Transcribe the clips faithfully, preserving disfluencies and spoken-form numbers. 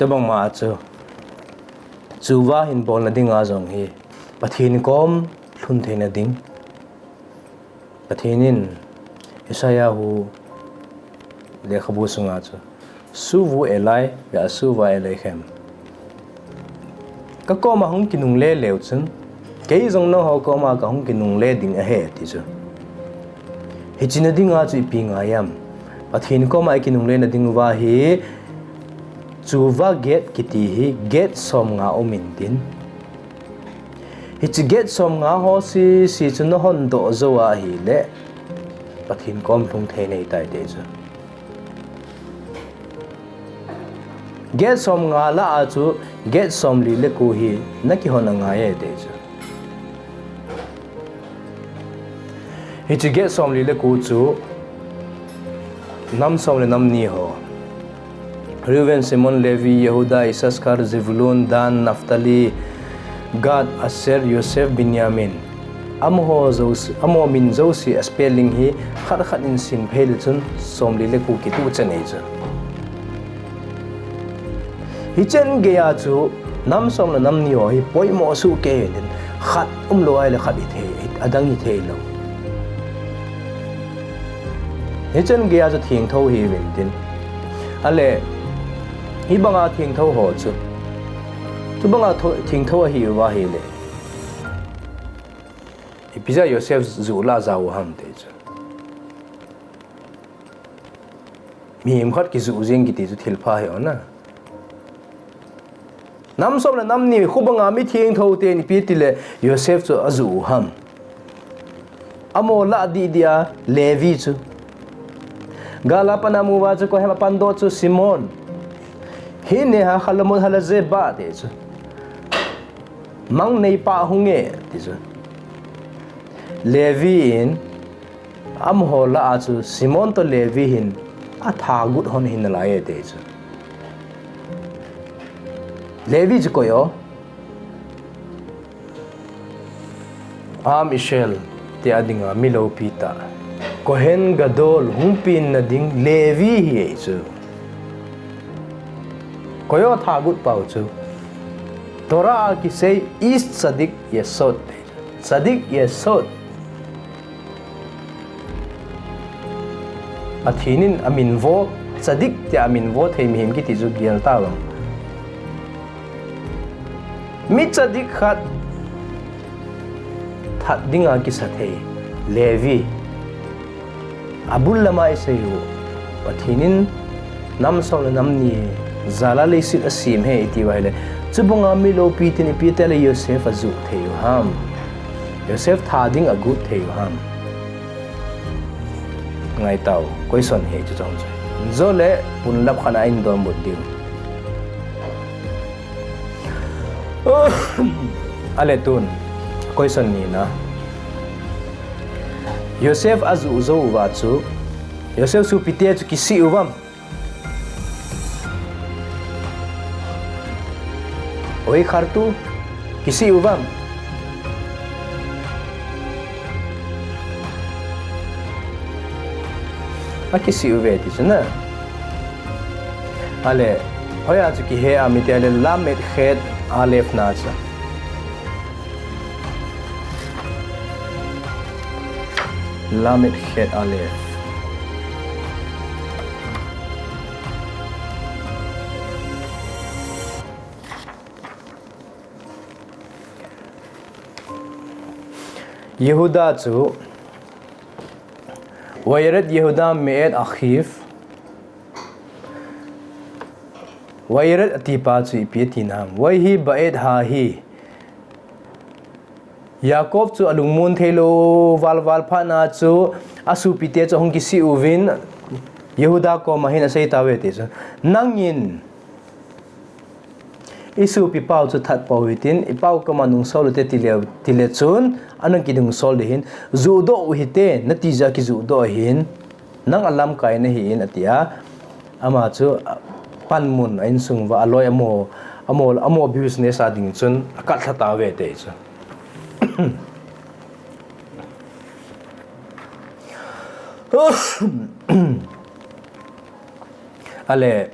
Chubang ma chu, chuva hin bolna dinga jong hi Pathen kom lhun theina ding. Pathen in Isaiah lekhabu sunga chu, "Suvu Eli, ya suva Elohim. Ka koma hung kinungle leu chun, kei jong nangho koma ka hung kinungle ding ahi," ti chu. Hiche na dinga chu ipi ngai ham? Pathen koma i kinungle na ding uva hi, chuva gate kiti hi, gate som nga um intin. Hiche gate som nga ho sese chu nahon doh jou ahile, Pathen kom lhung thei nahi tai ti chu. Gate som nga lah a chu, gate som li le ko hi, nakihon angai e ti chu. Hiche gate som li le ko chu, nam som le nam ni ho. Reuben, Simon, Levi, Yehuda, Issachar, Zevulun, Dan, Naphtali, Gad, Asher, Yosef, Benjamin. Amaho jouse, amaho min jouse a spelling hi khat khat in sim phei le chun som li le ko kituh chan ahi chu. Hichan geiya chu nam som le nam ni ho hi poimo suh kei in khat umlou ahile khat hithei, adang hithei lou. Hichan geiya chu thengtho hi uvin tin. Ale, hibanga thengtho ho chu, chubanga tho-, thengtho ahi uva ahile, ipi jeh a Yosef juh lah a ja u ham ti chu. Mihem khat kijuh jeng kiti chu thilpha hi o na. Nam som le nam ni khu banga mi thengtho ten ipi ti le Yosef chu ajuh u ham? Amaho lah dih dih a Levi chu. Gal a pan a mu uva chu koi ham? Apan doh chu Simon. Hineh ha khalamot ha la jeba ti chu. Mang nei pa hung e ti chu. Levi in amaho lah a chu Simon toh Levi hin athagut hon ahi nalai e ti chu. Levi chu koi o? Am Israel tia dinga mi loupi tah, Kohen Gadol hung penna ding Levi hi ahi chu. Koi o thagut pau chu? Torah a kisei Ish Tzadik Yesod. Tzadik Yesod. Pathen in amin vo, Tzadik tia amin vo thei mihem kiti chu gel tavang. Mi Tzadik khat that dinga kisa thei Levi. Abul lama isei u, Pathen in nam som le nam ni jal a leiset asem e iti uva ahile, chubanga mi loupi ten ipi tia le Yosef ajuh thei u ham? Yosef that ding agot thei u ham? Ngai tau, question hi chu chong chu. Jole punlap khat a hin donbut diu. Ale tun, question ni na. Yosef ajuh jou uva chu, Yosef sopite chu kisih uvam? Oi, khartu, kisih uvam? Akisih uve ti chu na. Ale, hoiya chu kihe ham iti le Lamed Chet Alef na chu. Lamed Chet Alef. Yehuda chu, Vayered Yehuda me'et achiv. Vayered ati pa chu ipi ati nam? Vayehi ba'et hahi. Yaakov chu alungmon theilou valval phat na chu asopite chu ahung kisih uvin Yehuda koma hin asei tauve ti chu. Nangin isopi pau chu that pou hitin, ipau koma nungsol ute tile, tile chun, ana kinungsol ding ahin, juhdoh u hite, nati jeh a kijuhdoh ahin, nang alamkai nahin, atia. Ama chu, panmun a insung uva, aloi amaho, amaho, amaho business a ding chun, akal lha tauve ti chu. Ale,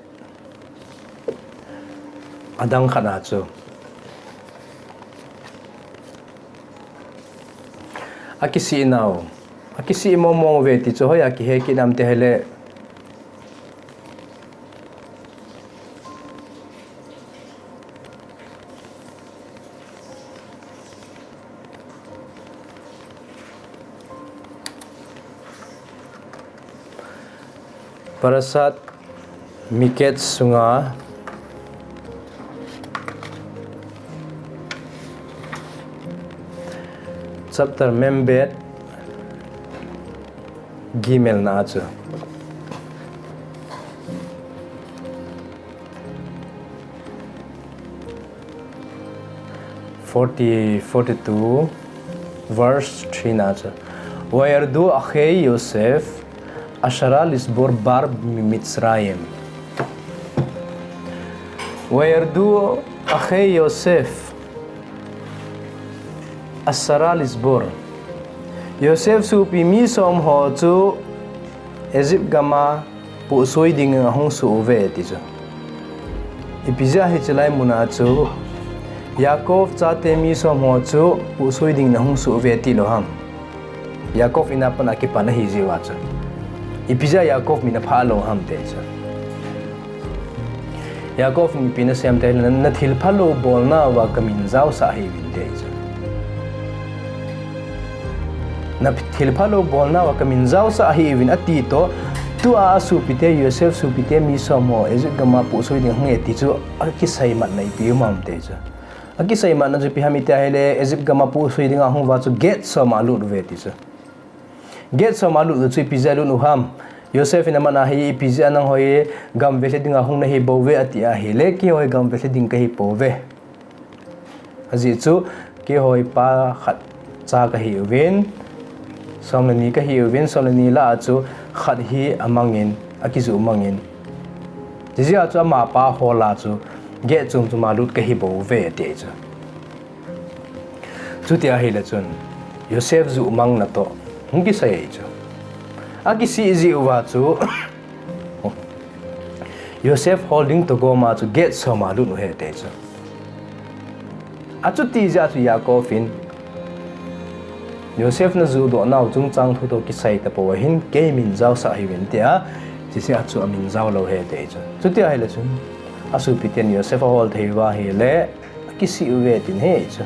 Adang khat a chu, akisih nau, akisih mong mong ve ti chu hoiya kihe kit nam ti ahile, Parashat Miketz sunga chapter membet gimel na a chu. Forty, forty-two, verse three na chu. וירדו אחי יוסף עשרה לסבור בר ממצרים. וירדו אחי יוסף עשרה לסבור. Yosef sopi mi som ho chu Egypt gam a puhsui dingin ahung suh uve ti chu. Ipi jeh a hiche lai mun a chu Yaakov chate mi som ho chu puhsui dingin ahung suh uve ti lou ham? Yaakov in a pat a kipan ahi jeh uva chu. Ipi jeh a Yaakov min aphah lou ham ti chu. Yaakov in ipi asei em ti ahile, na, na thil phalou bolna uva kamin jaosah ahiuvin ti chu. Na thil phalou bolna uva kamin jaosah ahiuvin ati toh, tua asopite, Yosef sopite mi som ho Egypt gam a puhsui ding ahung e ti chu akiseimatna ipi um ham ti chu. Akiseimatna chu ipi ham iti ahile, Egypt gam a puhsui dinga ahung uva chu gate som a alut uve ti chu. Gate som a alut u chu ipi jeh a alut u ham? Yosef in aman a hi, ipi jeh a nangho hi gam velhi dinga hung nahi bouve ati ahile, keiho hi gam velhi ding kahi pouve. Ajeh chu keiho hi pa khat cha kahi uvin, som le ni kahi uvin, som le ni lah a chu khat hi amangin, akijuh mangin. Hijeh a chu ama pa hol a chu gate chom chom a lut kahi bouve ati chu. Chuti ahile chun Yosef juhmangna toh hung kisei ahi chu. Akisih jeh uva chu Yosef hol ding toh gom a chu gate som a alut u ahi ti chu. Achuti jeh a chu Yaakov in Yosef najuhdoh nau chungchang thu toh kisei tapou ahin, kei min jaosah ahiuvin tia, hijeh a chu amin jao lou ahi ti chu. Chuti ahile chun asopiten Yosef ahol thei uva ahile, akisih uve tin ahi chu.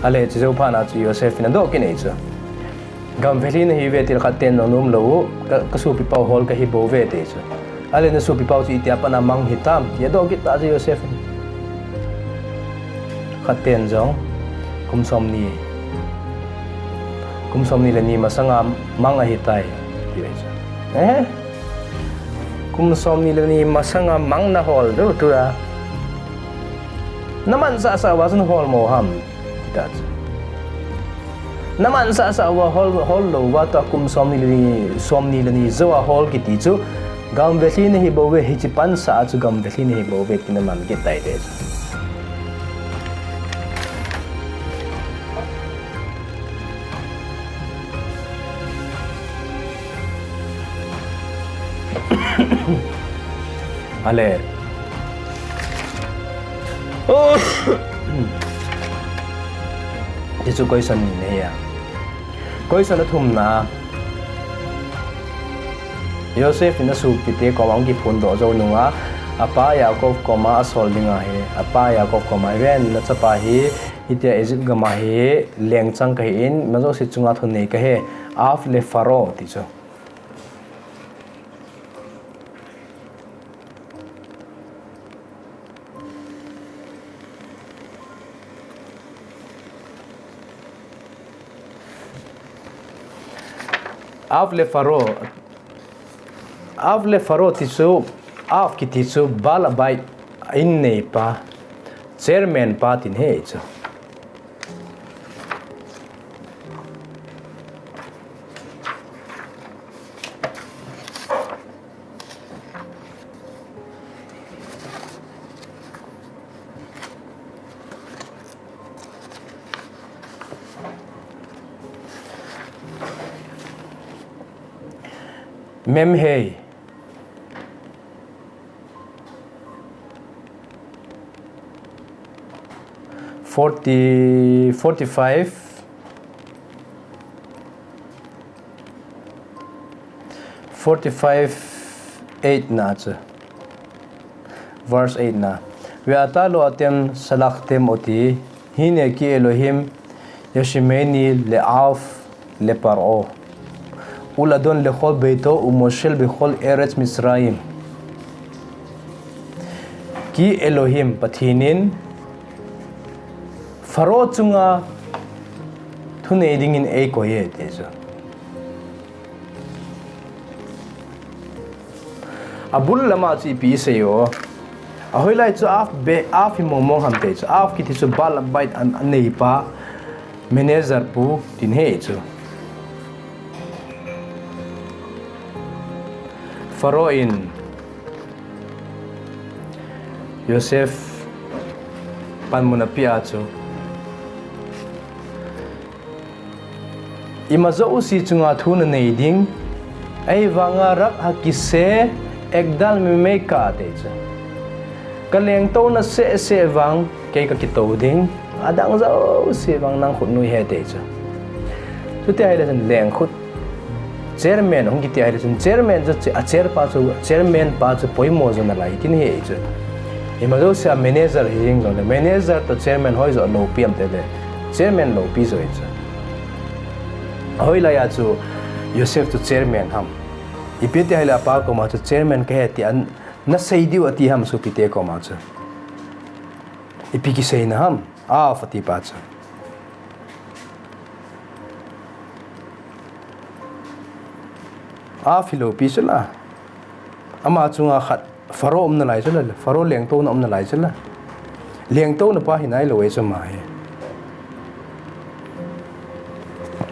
Ale, chu jou phat na chu Yosef in adoh kit ahi chu. Gam velhi nahiuve ti le khat ten jong nom lou u, ka, kasopipau hol kahi bouve ti chu. Ale, nasopipau chu itia pat a mang hitam, ti adoh kit ta chu Yosef in. Khat ten jong, kum somni, kum somni le ni masanga mang ahitai, ti ahi chu. Eh? Kum somni le ni masanga mang nahol diu tua. Namansahsah uva chu nahol mo ham, ti ta chu. Namansahsah uva hol, hol lou uva tua kum somni le ni, somni le ni jou a hol kiti chu, gam velhi nahi bouve, hiche pansah a chu gam velhi nahi bouve, tina man kit tai ti chu. Ale. Ti chu question ni ahi a. Question athumna. Yosef in asopite koma ahung kiphondoh jou nunga, apa Yaakov koma asol ding ahi, apa Yaakov koma, iven, nachapa hi, hitia Egypt gam a hi lengchang kahin, imajouse chunga thonnei kahi, av lepharo, ti chu. Av lepharo, av lepharo ti chu, av kiti chu, בעל הבית, inneipa, chairman pa tina ahi chu. Memhei. Forty, forty-five, forty-five, eight na chu. Verse eight na. Ve'ata lo atem shalachtem oti, hine ki Elohim Yeshimeni le'av leparo, uladon lechol beito umoshel bechol eretz Mitzrayim. Ki Elohim Pathen in Pharaoh chunga thunei dingin eikoi e ti chu. Abul lama chu ipi isei o. Ahoilai chu Av be, Av hi mong mong ham ti chu. Av kiti chu Baal Abide an, aneipa manager pu tin ahi chu. Pharaoh in Joseph panmun apeh a chu. Ima jouse chunga thu nanei ding, ahivanga rak hakise ekdal mimei ka ti chu. Ka lengtouna seh seh vang kei ka kitou ding, adang jouse vang nang khut nui ahi ti chu. Chuti ahile chun lengkhut chairman hung kiti ahile chun chairman chu a chair pa chu, chairman pa chu poimo jo nalai tin ahi chu. Ima jouse a manager hi jing jongle manager toh chairman hoijo loupi ham tile chairman loupi jo ahi chu. Ahoilai a chu Joseph chu chairman ham. Ipi ti ahile apa koma chu chairman kahi ti an nasei diu ati ham sopite koma chu. Ipi kiseina ham, Av ati pa chu. Av hi loupi chu la. Ama chunga khat Pharaoh um nalai chu la, Pharaoh lengtouna um nalai chu la. Lengtouna pa hi nailou e chu ama hi.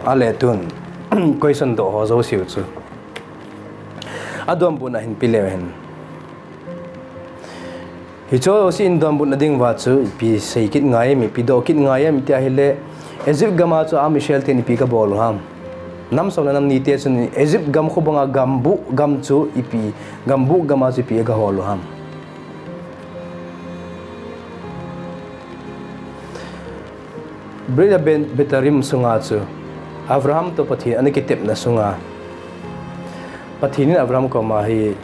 Ale tun, question doh ho jouse u chu. Adonbutna hin pe leu hen. Hicheho jouse in donbutna ding uva chu, ipi sei kit ngai em, ipi doh kit ngai em, ti ahile, Egypt gam a chu Am Israel ten ipi gabol u ham. Nam som le nam ni te chun Egypt gam khu banga gambuh gam chu ipi, gambuh gam a chu ipi gahol u ham. Brit Betarim sunga chu Abraham toh Pathen ana kitepna sunga Pathen in Abraham koma hi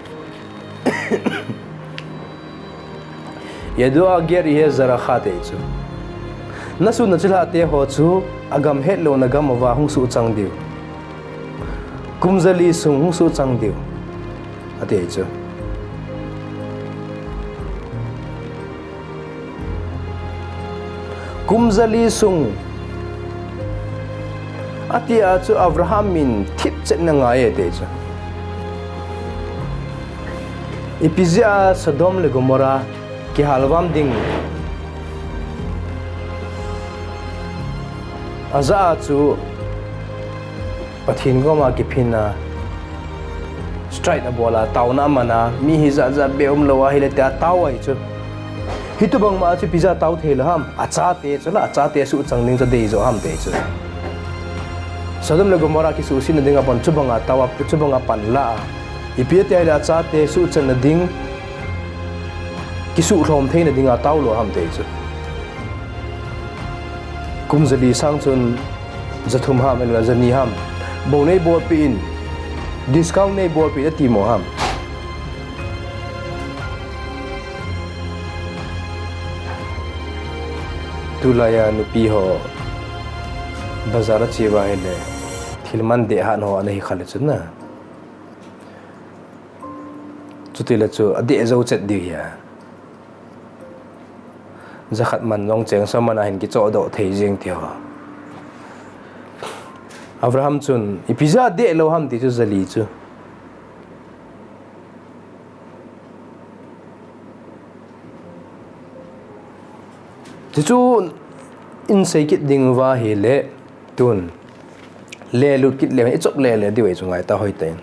Yedua Ger Ihe Zara kha ti chu. Na sun na chilhah te ho chu agam hetlouna gam uva hung suhchang diu. Kum jali sung hung suhchang diu. Ati chu. Kum jali sung. Ati a chu Abraham in thipchetna ngai e ti chu. Ipi jeh a Sodom le Gomorrah kihalvam ding. Ajeh chu Pathen koma kiphinna strike abol a, taona amana, mi hijat jat beh umlou ahile tia tao ahi chu. Hitobang ma chu ipi jeh a tao thei lou ham, achate chu la, achate suhchang ding chu deijoh ham ti chu. Sodom le Gomorrah kisuhsetna dinga pan chubanga tao a, chubanga pan la a. Ipi ati ahile achate suhchanna ding, kisuhlhom theina dinga tao lou ham ti chu. Kum jali sang chun jathum ham, ahilou le jani ham. Bou neibolpeh in, discount neibolpeh in ati mo ham. Tulai a nupi ho bazar a che uva ahile, thil man deh hat ho ana hi kha le chun na. Chutile chu adeh jou chet diu ahi a. Jakhat man jong cheng som man a hin kichohdoh thei jeng ti ho. Abraham chun, ipi jeh a deh lou ham ti chu jali chu. Chuchu in sei kit ding uva ahile, tun. Lelut kit leu, ichop lele diu ahi chu ngai ta hoitah in.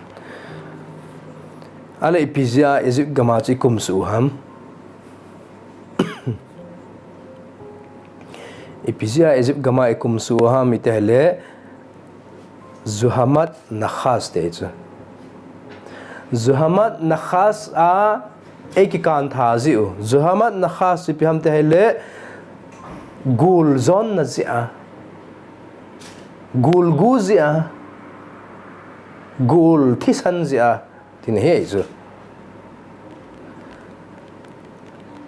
Ahile ipi jeh a Egypt gam a chu ikumsuh u ham. Ipi jeh a Egypt gam a ikumsuh u ham iti ahile, Zuhamat Nakhas ti chu. Zuhamat Nakhas a eikikan tha jiu. Zuhamat Nakhas ipi ham ti ahile gul jonna jeh a, gul gu jeh a, gul thisan jeh a, tina ahi chu.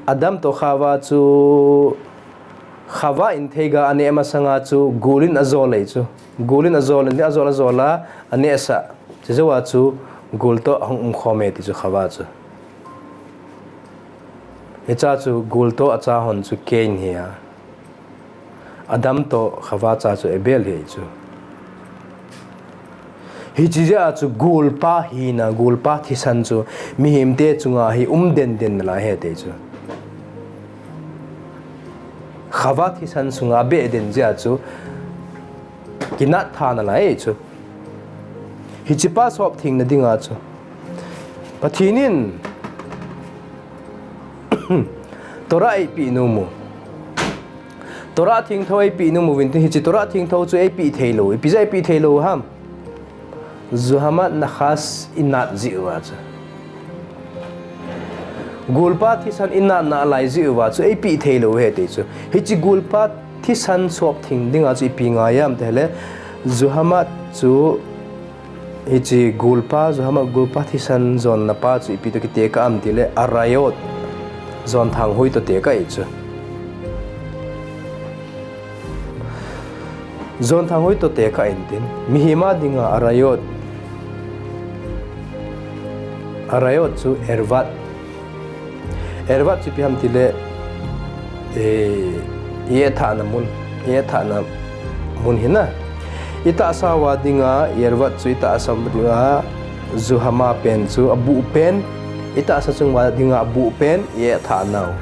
Adam toh Khava chu, Khava in theiga aneh masanga chu gul in ajol ahi chu. Gul in ajol in, ajol ajol a, anehsah. Chujou a chu gul toh ahung umkhom e ti chu Khava chu. Hiche chu gul toh acha hon chu Cain ahi a. Adam toh Khava cha chu Abel ahi chu. Hiche jeh a chu gulpa hina, gulpa thisan chu mihemte chunga hi um den den nalai ahi ti chu. Khava thisan sunga abeh den jeh a chu kinat tha nalai ahi chu. Hichepa sop thengna dinga chu Pathen in Torah eipeh nom u. Torah thengtho eipeh nom uvin tin, hiche Torah thengtho chu eipeh thei lou. Ipi jeh a eipeh thei lou ham? Zuhamat Nakhas inat jeh uva chu. Gulpa thisan inatna alai jeh uva chu eipeh thei lou ahi ti chu. Hiche gulpa thisan sop theng dinga chu ipi ngai ham ti ahile, Zuhamat chu, hiche gulpa, Zuhamat gulpa thisan jonna pa chu ipi toh kitekah ham ti le, Arayot, jonthang hoi toh tekah ahi chu. Jonthang hoi toh tekah in tin, mihem a dinga Arayot, Arayot chu Ervat. Ervat chu ipi ham ti le, eh, i-etthahna mun, i-etthahna mun hina. Itahsa uva dinga, Ervat chu itahsa dinga, Zuhama pen chu abuh pen, itahsa chunga dinga abuh pen, i-etthah nau.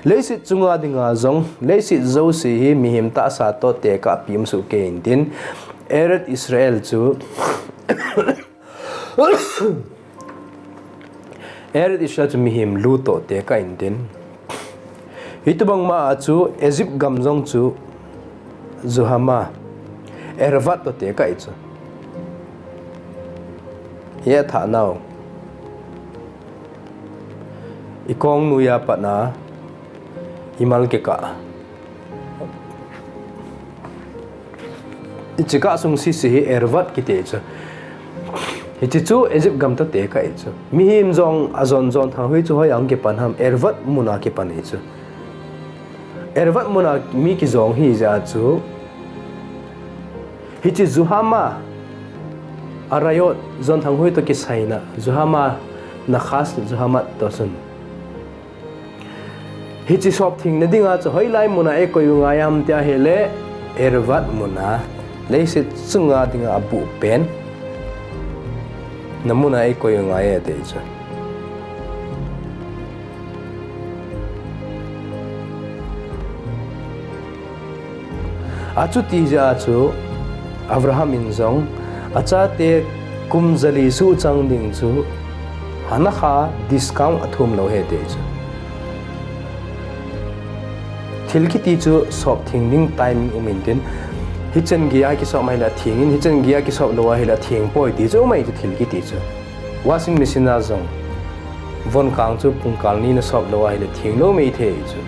Leiset chunga dinga jong, leiset jouse hi mihem tahsa toh tekah pi um soh kei in tin, Eretz Israel chu, Eretz Israel chu mihem lu toh tekah in tin. Hitobang ma a chu Egypt gam jong chu Zuhama, Ervat toh tekah ahi chu. I-etthah nau. I kong noiya pat a, i mal kikah. Hiche kah sung sese hi Ervat kiti chu. Hiche chu Egypt gam toh tekah ahi chu. Mihem jong ajon jonthang hoi chu hoiya hung kipan ham, Ervat mun a kipan ahi chu. Ervat mun a mi kijong ahi jeh a chu. Hiche Zuhama, Arayot, jonthang hoi toh kisaina, Zuhama Nakhas, Zuhamat toh chun. Hiche sop thengna dinga chu hoilai mun a eikoi u ngai ham ti ahile, Ervat mun a, leiset chunga dinga abuh pen, na mun a eikoi u ngai e ti chu. Achuti jeh a chu Abraham in jong achate kum jali suhchang ding chu Hanukkah discount athum lou ahi ti chu. Thil kiti chu sop theng ding timing um in tin, hichan geiya kisop ahile atheng in, hichan geiya kisop lou ahile atheng poi ti chu um ahi chu thil kiti chu. Washing machine a jong, von kang chu pungkal ni nasop lou ahile theng lou mei thei chu.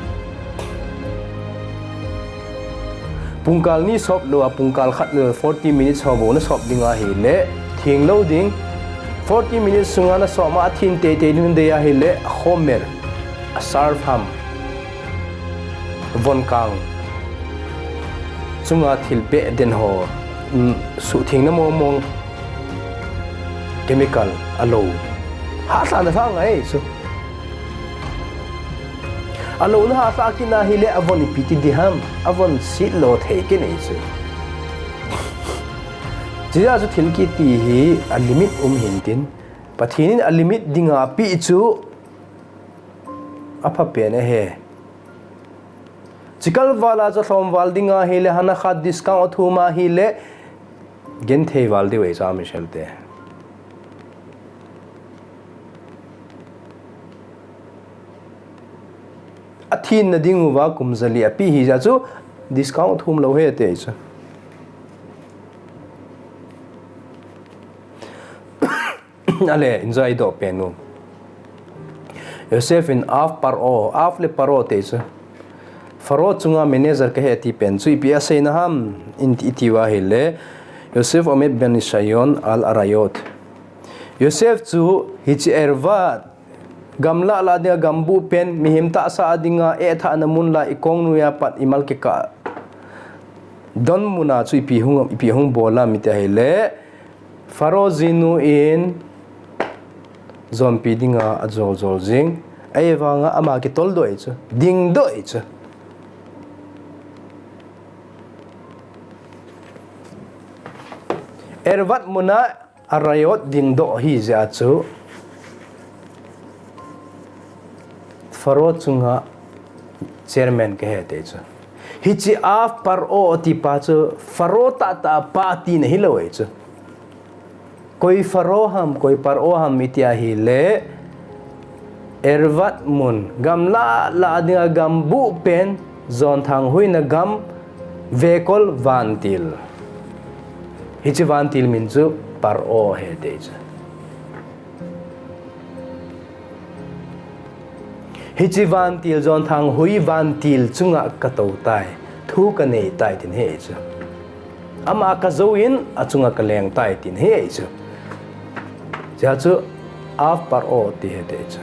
Pungkal ni sop lou a, pungkal khat le forty minutes ho bou nasop ding ahile theng lou ding. Forty minutes sunga nasop ma athin teitei ding nadei ahile, khomer, a sulfur ham, von kang chunga thil beh den ho, um, suhthengna mong mong, chemical, alou, hahsa na sa ngai chu. Alou nahahsa kit na ahile avon ipi ti ding ham, avon sit lou thei kit ahi chu. Chujeh chu thil kiti hi a limit um hin tin, Pathen in a limit dinga apeh chu apha pen ahi. Chikal val a chu alhom val ding ahile, Hanukkah discount athum ahile, genthei val diu ahi chu Am Israel te. Athin na ding uva kum jali apeh hi jeh chu discount athum lou ahi ti chu. Ale, enjoy doh pen u. Joseph in Av Paro, Av le Paro ti chu. Pharaoh chunga manager kahi ti pen chu ipi asei na ham in iti uva ahile, Yosef Omed ben Shayon al Arayot. Yosef chu hiche Ervat gamla la dinga gambuh pen, mihem tahsa a dinga ethahna mun la ikong noiya pat imal kikah don muna chu ipi hung, ipi hung bol ham iti ahile, Pharaoh jinu in jonpi dinga ajol jol jing. Ahivanga ama kitol doh ahi chu, ding doh ahi chu. Ervat muna Arayot ding doh ahi jeh a chu Pharaoh chunga chairman kahi ti chu. Hiche Av Paro ti pa chu Pharaoh tahtah pa tina hilou ahi chu. Koi Pharaoh ham, koi Paro ham iti ahile, Ervat mun, gamla la dinga gambuh pen, jonthang huina gam, vekol vantil. Hiche vantil min chu Paro ahi ti chu. Hiche vantil, jonthang hui vantil chunga katou tai, thu kanei tai tin ahi chu. Ama kajou in achunga kaleng tai tin ahi chu. Hiche chu Av Paro ti ahi ti chu.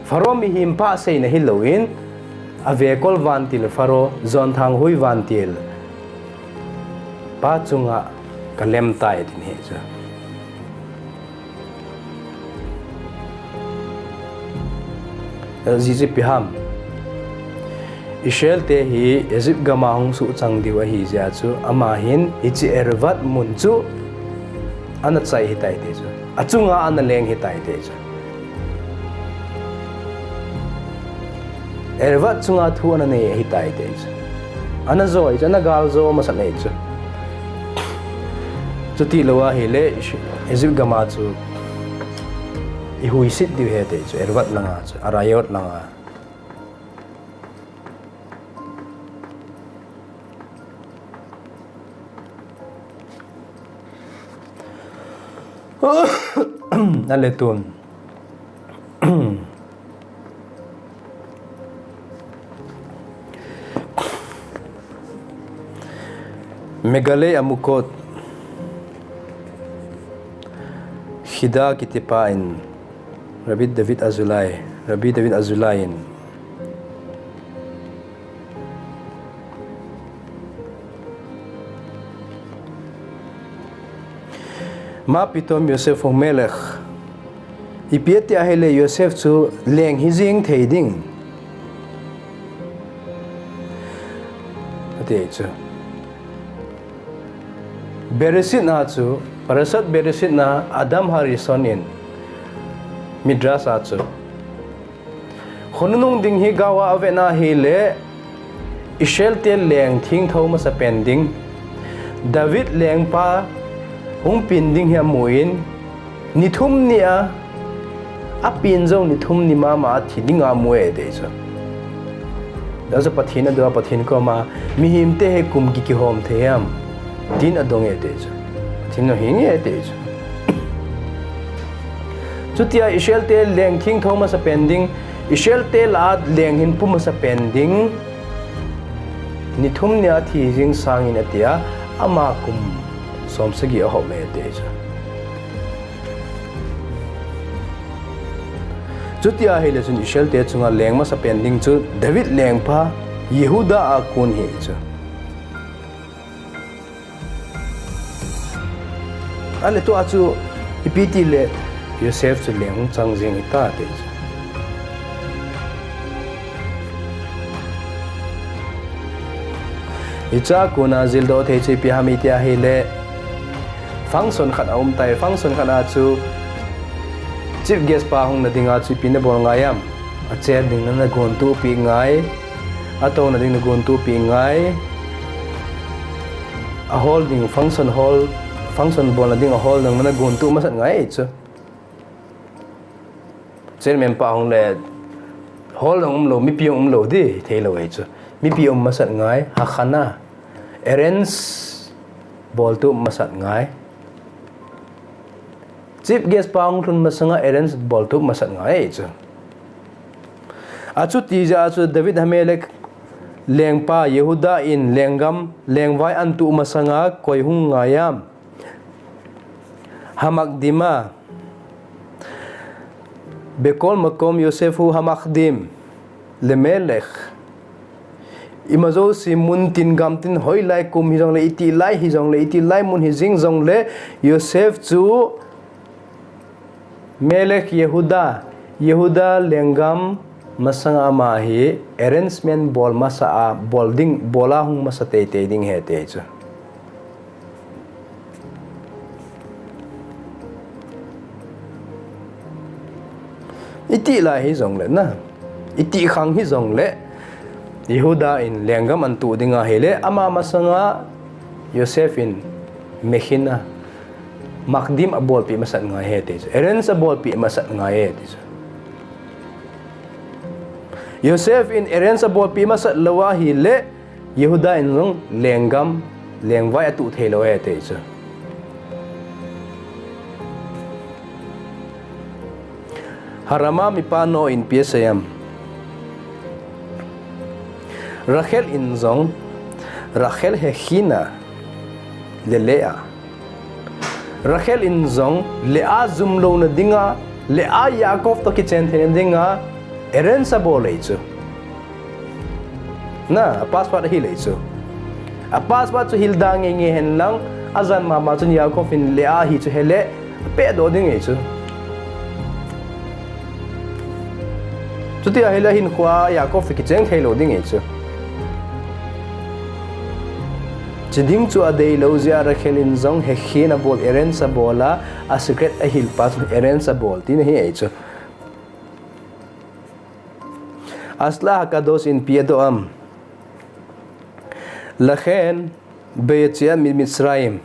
Pharaoh mihem pa seina hilou in, avekol vantil Pharaoh, jonthang hui vantil pa chunga kalem tai tin ahi chu. Ajeh chu ipi ham, Israel te hi Egypt gam a hung suhchang diu ahi jeh a chu, ama hin hiche Ervat mun chu ana chai ahitai ti chu. Achunga ana leng ahitai ti chu. Ervat chunga thu ana nei ahitai ti chu. Ana jou ahi chu, ana gal jou masa ahi chu. Chuti lou ahile, Egypt gam a chu ihuiset diu ahi ti chu, Ervat langa chu, Arayot langa. Ale tun. Meghalaya a Mukot Hida kiti pa in Rabbi David Azoulay, Rabbi David Azoulay in Ma pitom Yosef Homelech. Ipi ati ahile Yosef chu leng hijing thei ding, ati chu. Bereshit na chu, Parashat Bereshit na Adam Harishon in Midrash a chu. Khonung ding hi gao a avet na ahile, Israel te leng thengtho masa pen ding, David lengpa hung peng ding hi amun, ni thum ni a, apen jou ni thum ni mama a thi ding amu e ati chu. Hijeh a chu Pathen adong a, Pathen koma, mihem te hi kum kiki hom thei ham, tin adong e ati chu. Pathen in ahin nge ati chu. Chutia Israel te leng thengtho masa pen ding, Israel te lah a leng hin pu masa pen ding, ni thum ni a thi jing sangin atia, ama kum som sagi ahom e ati chu. Chutia ahile chun Israel te chunga leng masa pen ding chu David lengpa Yehuda a kon ahi chu. Ahile tua chu ipi ti le Yosef chu leng hung chang jing hita ati chu. Hichea kona jildoh thei chu ipi ham iti ahile, function khat aum tai, function khat a chu chief guest pa hung na dinga chu ipi nabol ngai am? Achair ding na nagontup ngai, atouna ding nagontup ngai, a hall ding, function hall, function bolna ding a hall ding na nagontup masat ngai chu. Chairman pa hung le, hall ding umlou, mipi umlou di, theilou ahi chu. Mipi um masat ngai, hakhatna, arrange boltup masat ngai. Chief guest pa hung lhun masanga arrange bol thup masat ngai chu. Achuti jeh a chu David Hamelech lengpa Jehuda in lenggam lengvai antuh masanga koi hung ngai am? Hamakdima, Bekol Makom Yosef hu Hamakdim, Lemelech. Ima jouse mun tin gam tin hoilai kum hijongle, iti lai hijongle, iti lai mun hijing jongle, Yosef chu Melech Yehuda, Yehuda lenggam masanga ama hi arrangement bol masa a, bol ding, bol a hung masa teitei ding ahi ti chu. Iti lai hijongle na. Iti khang hijongle. Yehuda in lenggam antuh ding ahile, ama masanga Yosef in mekhin a, makdim abolpeh masat ngai ahi ti chu. Arrange abolpeh masat ngai ahi ti chu. Yosef in arrange abolpeh masat lou ahile, Yehuda in jong lenggam, lengvai atuh thei lou ahi ti chu. Harama mipa no in ipi asei em? Rachel in jong, Rachel hekhin a, Leah. Rachel in jong Leah jumlouna dinga, Leah Yaakov toh kichen theina dinga, arrange abol ahi chu. Na, a password ahileh chu. A password chu hilda ngeingei henlang, ajan mama chun Yaakov in Leah hi chu heleh, apehdoh ding ahi chu. Chuti ahileh ahinkhoa Yaakov toh kicheng theilou ding ahi chu. Chiding chu adeilou jeh a Rachel in jong hekhin abol, arrange abol a, a secret ahilpa chu arrange abol tina hi ahi chu. Asla Hakadosh in ipi adoh em? Lachen beyetziat miMitzrayim.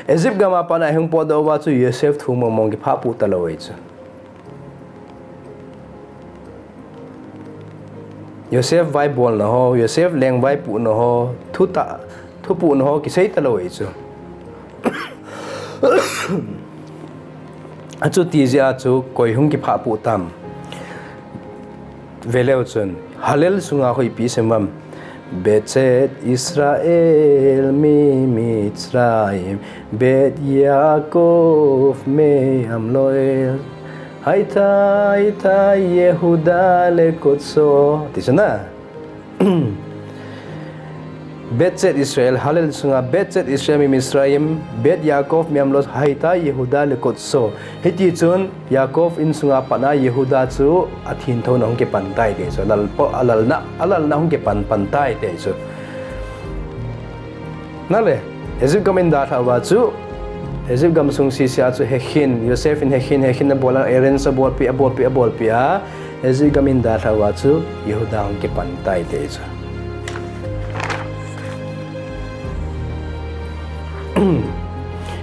Egypt gam a pat a ahung potdoh uva chu Yosef thu mongmong kiphah puh talou ahi chu. Yosef vai bolna ho, Yosef lengvai puhna ho, thutah, thupuhna ho kisei talou ahi chu. Achuti jeh a chu koi hung kiphah puh tam? Veleu chun, Hallel sunga khu ipi sim em? B'tzevet Israel miMitzrayim, beit Yaakov me'am lo'el, hayta hayta Yehuda lekotso. Ti chu na. B'tzevet Israel, Hallel sunga, B'tzevet Israel miMitzrayim, beit Yaakov me'am lo'el, hayta Yehuda lekotso. Hiti chun, Yaakov insunga pat a Yehuda chu athinthouna hung kipan tai ti chu. Alal po, alalna, alalna hung kipan pan tai ti chu. Nale, Egypt gam in dalhah uva chu, Egypt gam sung sese a chu hekhin, Yosef in hekhin, hekhin abol a, arrange abolpeh, abolpeh, abolpeh a, Egypt gam in dalhah uva chu, Yehuda hung kipan tai ti chu.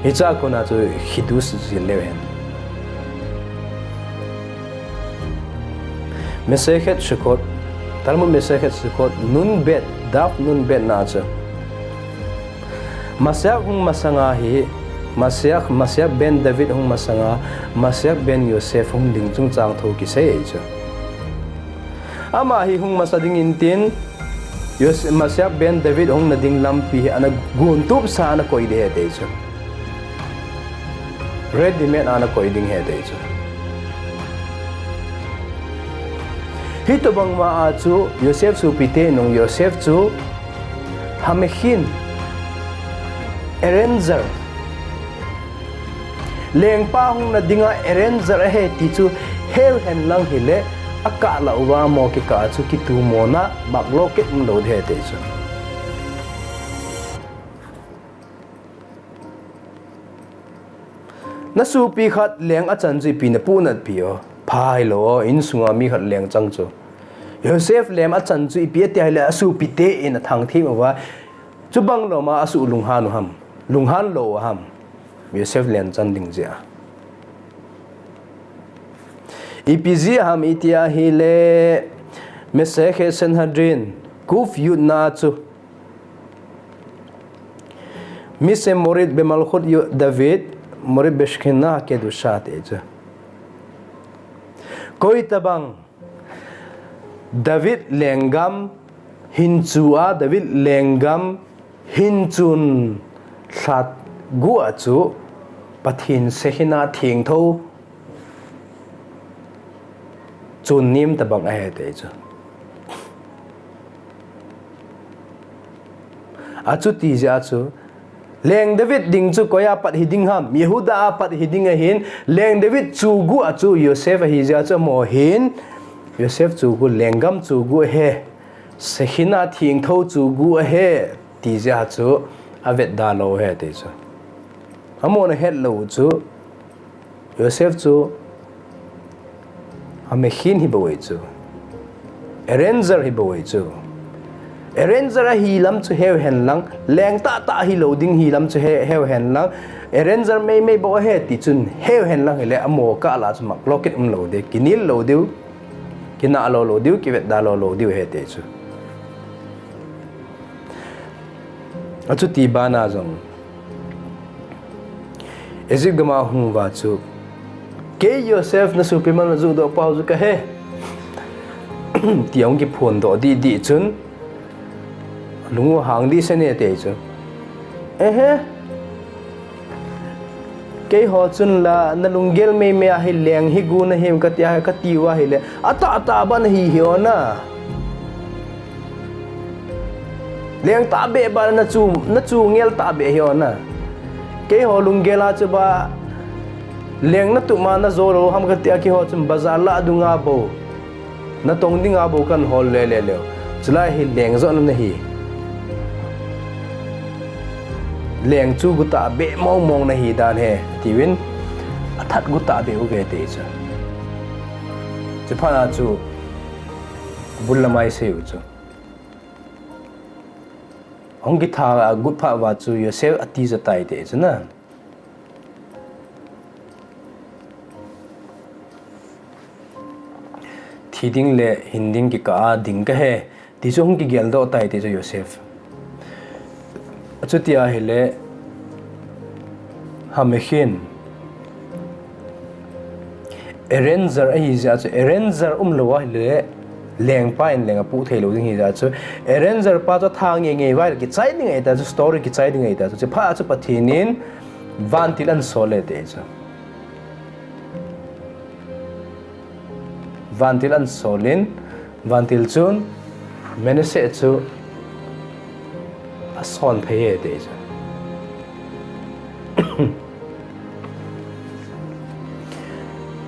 Hichea kona chu chidush jil leu hen. Masechet Sukkot, Talmud Masechet Sukkot, nun bet, daf nun bet na chu. Mashiach hung masanga hi, Mashiach, Mashiach ben David hung masanga, Mashiach ben Yosef hung ding chungchang thu kisei ahi chu. Ama hi hung masa ding intin, Yos-, Mashiach ben David hung na ding lampi hi ana gontup sa ana koi ding ahi ti chu. Ready made ana koi ding ahi ti chu. Hitobang ma a chu Yosef sopite nung Yosef chu hamekhin, arranger, lengpa hung na dinga arranger ahi ti chu hel henlang hileh, akah lah uva mo kikah chu kitumona, maklo kit umlou ding ahi ti chu. Na sopi khat leng achan chu ipi na puhnat pi o. Phailou o, insunga mi khat leng chang chu. Yosef leng achan chu ipi ati ahileh asopite in athangthim uva. Chubang lom a asuh lunghan u ham. Lunghan lou u ham. Yosef leng chan ding jeh a. Ipi jeh ham iti ahileh Masechet Sanhedrin, Kuf Yud na chu. Mi shemorit bemalchut Yo-, David, Mori Beshkhinah Kedusha te chu. Koitabang David lenggam hin chu a, David lenggam hin chun lhat gu a chu Pathen Shekhinah thengtho chun nim tabang ahi te chu. Achuti jeh a chu, Leng David ding chu koi a pat hi ding ham, Yehuda a pat hi ding ahin, Leng David chu gu a chu Yosef ahi jeh a chu amaho hin, Yosef chu gu lenggam chu gu ahi, Shekhinah thengtho chu gu ahi, ti jeh a chu avetda lou ahi te chu. Amahon ahet lou chu, Yosef chu hamekhin hi bou ahi chu. Arranger hi bou ahi chu. Arranger ahi lam chu heu hen lang, leng tahtah hi lou ding hi lam chu he, heu hen lang, arranger meimei bou ahi ti chun heu hen lang hile amaho kah lah chu maklou kit um lou ding, kinel lou diu, kinah lou lou diu, kivetda lou lou diu ahi te chu. Achuti bana jong Egypt gam a hung uva chu, kei Yosef na sopi man na judoh pau chu kahi, ti ahung kiphondoh dih dih chun, lung u hang dih sene te chu. Ehe. Keiho chun la na lunggel meimei a hi leng hi gu na him kati a, kati uva hile, atahtah ba na hi hi ona. Leng tahbeh ba na chu, na chu ngel tahbeh hi ona. Keiho lunggel a chu ba leng na tup ma na jo lou ham kati a, keiho chun bazar lah dunga bou, na tong dinga bou kan hol le le leu. Chulai hi leng jo na na hi. Leng chu gu tahbeh mong mong na hi dan ahi, tiuvin athat gu tahbeh uve te chu. Chuphat a chu bul lamai sei u chu. Hung kitha a gut phat uva chu Yosef atija tai te chu na. Thi ding le hin ding kikah a ding kahi, ti chu hung kigeldoh tai te chu Yosef. Achuti ahile, hamekhin. Arranger ahi jeh a chu, arranger um lou ahile, lengpa in leng apuh thei lou ding ahi jeh a chu, arranger pa chu tha ngei ngei uva ahile kichai ding ahi ta chu, story kichai ding ahi ta chu, chuphat a chu Pathen in vantil ahin sol e te chu. Vantil ahin sol in, vantil chun Manasseh chu asonphei e te chu.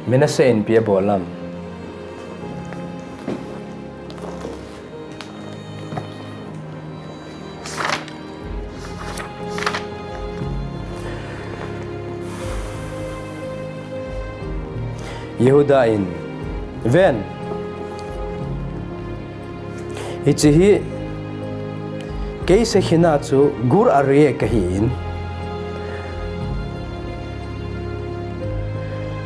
Manasseh in ipi abol ham. Yehuda in, ven, hiche hi kei Shekhinah chu Gur Aryeh kahi in,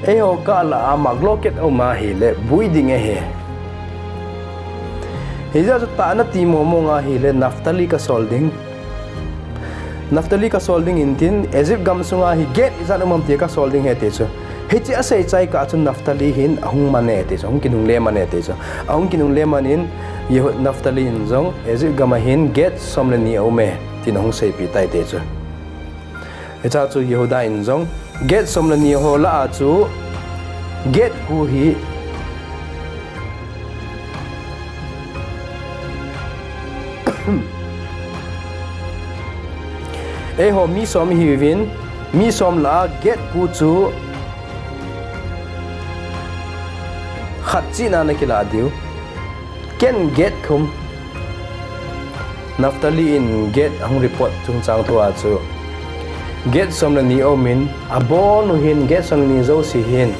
eiho kah lah a maklou kit um ahile bui ding ahi. Hijeh a chu tahna ti mong mong ahile Naphtali kasol ding. Naphtali kasol ding in tin, Egypt gam sunga hi Gad ijat um am ti kasol ding ahi ti chu. Hiche asei chai kah chun Naphtali hin ahung man e ti chu, ahung kinungle man e ti chu. Ahung kinungle man in, Yehu-, Naphtali in jong Egypt gam a hin Gad som le ni aum e, tin ahung seipeh tai ti chu. Hichea chu Yehuda in jong Gad som le ni ho lah a chu Gad gu hi eiho mi som ihiuvin, mi som lah a Gad gu chu khat chihna nakilah diu. Ken Gad thum. Naphtali in Gad ahung report chungchang thua chu, Gad som le ni aumin, abon u hin Gad som le ni jouse hin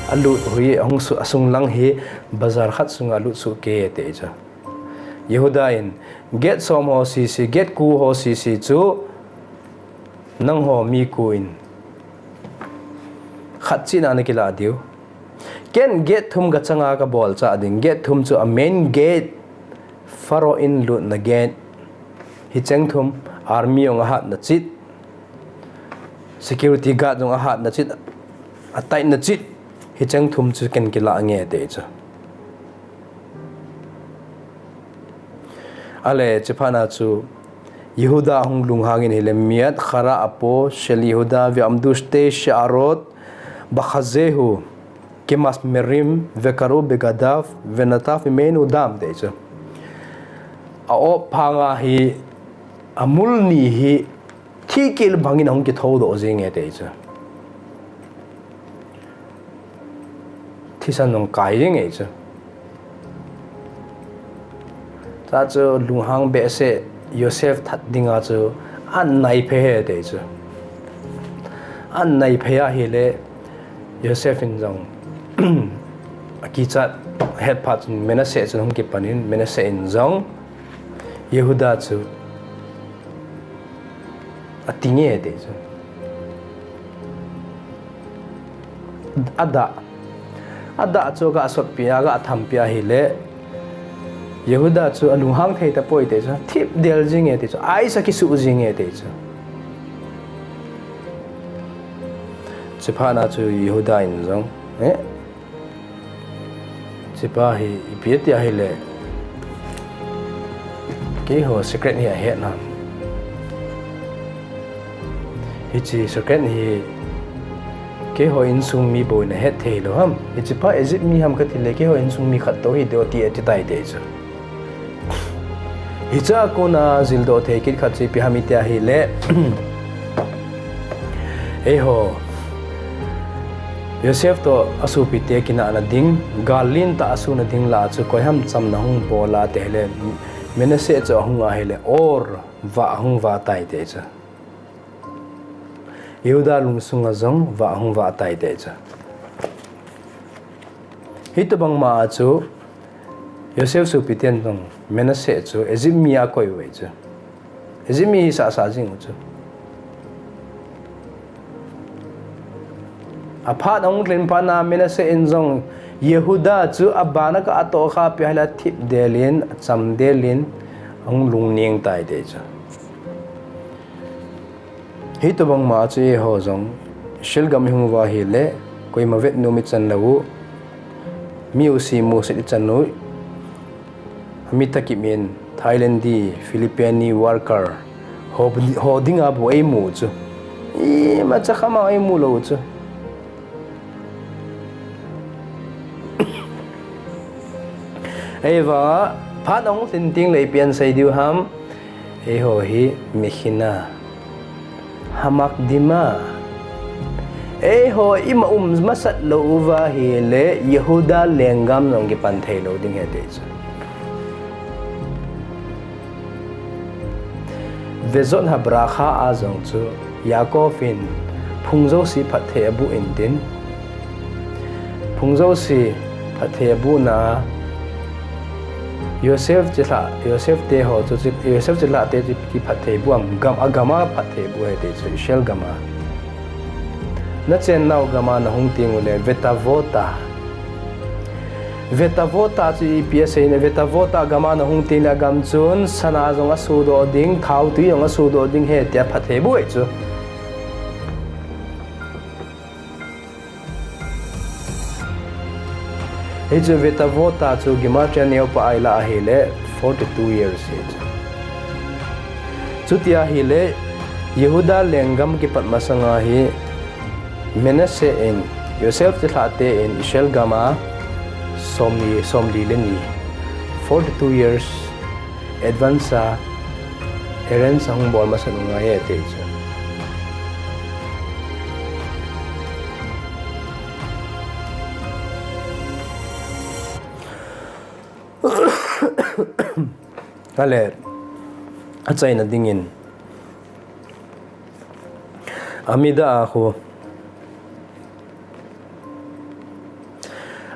alut u hi ahung su-, asunglang hi bazar khat sunga alut soh kei e ti chu. Yehuda in, Gad som ho sese, Gad gu ho sese chu nangho mi gu in khat chihna nakilah diu. Ken Gad thum kachanga kabolchah ding. Gad thum chu a main gate, Pharaoh in lutna gate. Hicheng thum, army jong ahatna chit. security guard jong ahatna chit, ataina chit, hicheng thum chu ken kila nge ati chu. Ale, chuphat na chu Yehuda hung lunghang in ahile, מיד חרה אפו של יהודה ועמדו שתי שערות בחזהו, כמס מרים, וקרעו בגדיו, ונטף ממנו דם, ati chu. A-op phanga hi, amul ni hi, thihkeh bangin ahung kithoudoh jenge ati chu. Thisan jong kai jenge ati chu. Chua chu lunghang behseh Joseph that dinga chu anaiphei e ati chu. Anaiphei ahile Joseph in jong akichat het phat chun Manasseh chun hung kipan in Manasseh in jong Yehuda chu atinge ati chu. Adah. Adah chu aga sotpi, aga thampi ahile. Yehuda chu alunghang thei tapoi ati chu. Thipdel jinge ati chu. Aisa kisuh jinge ati chu. Chuphat na chu Yehuda in jong, eh? Hichepa hi ipi ati ahile, keiho secret hi ahet nam. Hiche secret hi keiho insung mi bou in ahet thei lou ham. Hichepa Egypt mi ham kati le keiho insung mi khat toh hi deo ti ati tai ati chu. Hichea kona jildoh thei kit khat chu ipi ham iti ahile, eiho Joseph toh asopite kinahna ding, gal lentah asuna ding lah a chu koi ham chamna hung bol a ati ahile, Manasseh chu ahung ahile, or vah ahung vah tai ati chu. Yehuda lungsunga jong vah ahung vah tai ati chu. Hitobang ma a chu, Joseph sopiten jong Manasseh chu Egypt mi a akoi uve chu. Egypt mi hi sasa jing u chu. Aphat ahung lhin phat na Manasseh in jong Yehuda chu abana ka atoh kha pi ahile athipdel in, achamdel in, ahung lungneng tai ati chu. Hitobang ma chu eiho jong Israel gam ihung uva ahile, koima vetnom ichan lou u, mi usi musit ichan u, mi takip in Thailand di, Philippine worker, ho, ho dinga bou eimu chu. Imacha khama eimu lou chu. Ahivanga, phat ahung lhin teng le ipi asei diu ham, eiho hi Mechina, Hamakdima. Eiho ima um masat lou uva ahile Yehuda lenggam jong kipan thei lou ding ahi ati chu. Vezot HaBracha a jong chu Yaakov in phung jouse phatthei aboh intin, phung jouse phatthei abohna a Yosef chilhah, Yosef te ho chu, Yosef chilhah te chu ipi phatthei aboh am, gam, agam a phatthei aboh ahi ati chu, Israel gam a. Nachennau gam a nahung teng ule, Vetavota. Vetavota chu ipi asei em, Vetavota gam a nahung teng le agam chun sana jong asodoh ding, thaotwi jong asodoh ding ahi tia phatthei aboh ahi chu. Hichu Vetavota chu Gematria neopa a ilah ahile forty-two years ahi chu. Chuti ahile Yehuda lenggam kipat masanga hi Manasseh in, Yosef chilhah te in Israel gam a somli, somli le ni, forty-two years advance a arrange ahung bol masat u ngai e ati chu. Ale, achaina dingin, Amida a khu,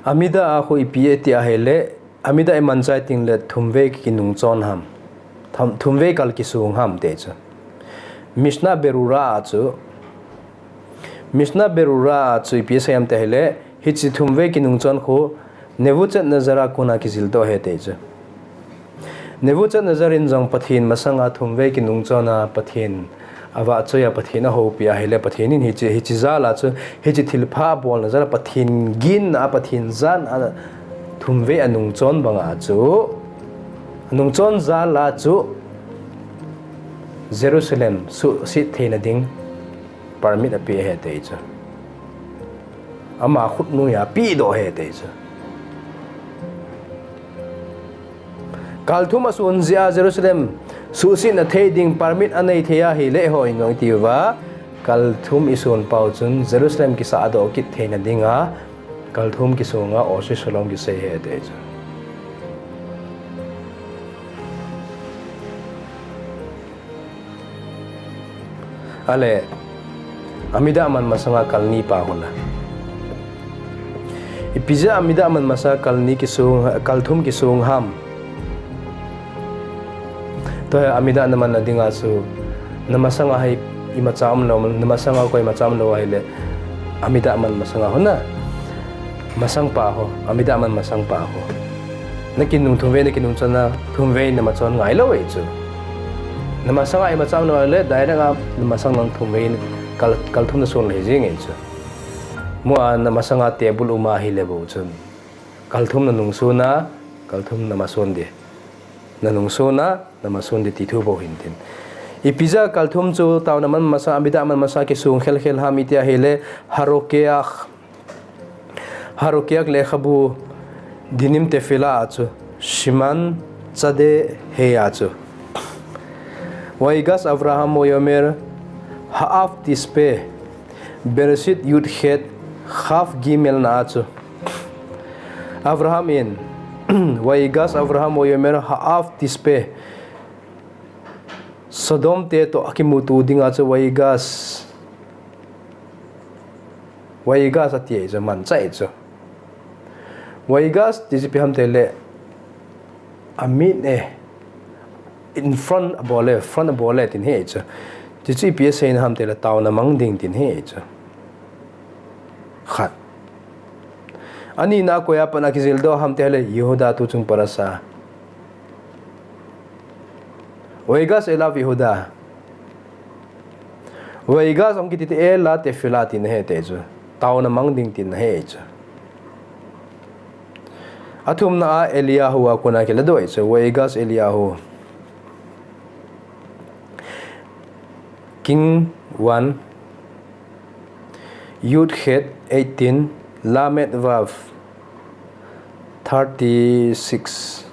Amida a khu ipi ati ahile, Amida iman chai teng le thumvei kinungchon ham, thum, thumvei kal kisong ham ati chu. Mishnah Berurah a chu, Mishnah Berurah a chu ipi asei em ati ahile, hiche thumvei kinungchon khu Nebuchadnezzar a kona kijil toh ahi ati chu. Nebuchadnezzar in jong Pathen masanga thumvei kinungchon a Pathen Avahchoi a Pathen ahoupi ahile Pathen in hiche, hiche jal a chu, hiche thilpha abolna jal a Pathen ginna a Pathen jana thumvei anungchon banga chu, anungchon jal a chu Jerusalem suhset theina ding permit apeh ahi ati chu. Ama khut noiya apehdoh ahi ati chu. Kalthum ason jeh a Jerusalem suhsetna thei ding permit anei thei ahile hoi nung itiuva, kalthum ison pau chun Jerusalem kisahdoh kit theina dinga, kalthum kisonga Oseh Shalom kisei ahi ati chu. Ale, amidahman masanga kal ni pau hon a. Ipi jeh a amidahman masa kal ni kisong, kalthum kisong ham. Tua hi amidahna manna dinga chu, na masanga hi imacha umlou, na masanga koi imacha umlou ahile, amidahman masanga hon a. Masang pa ho, amidahman masang pa ho. Na kinung thumvei, na kinungchon a thumvei na machon ngailou ahi chu. Na masanga imacha umlou ahile, direct a na masang nang thumvei, kal, kalthum nason lheh jeng ahi chu. Mua na masanga table uma ahile bou chun, kalthum nanungson a, kalthum namason ding. Nanungson a, namason ding ti thu bou hintin. Ipi jeh a kalthum chu taona man masa, amidahman masa kisong khelkhel ham iti ahile, Harokeach, Harokeach lekhabu Dinim Tefillah a chu, Siman Tzadeh Hei a chu, ויגש אברהם ויאמר האף תספה, בראשית י"ח כ"ג na a chu, Abraham in, ויגש אברהם ויאמר האף תספה, Sodom te toh akimuto dinga chu ויגש, ויגש ati ahi chu, manchah ahi chu. ויגש ti chu ipi ham tile, amit e, in front abol e, front abol e tin ahi chu. Ti chu ipi aseina ham tile, taona mang ding tin ahi chu. Khat. Anina a koi a pat a kijildoh ham tile, Yehuda tuchung parasha. ויגש אליו יהודה. ויגש hung kiti tile תפילה tin ahi ati chu. Taona mang ding tin ahi chu. Athumna a Eliyahu a kona kiladoh ahi chu. ויגש אליהו. King one, י"ח eighteen, ל"ו thirty-six.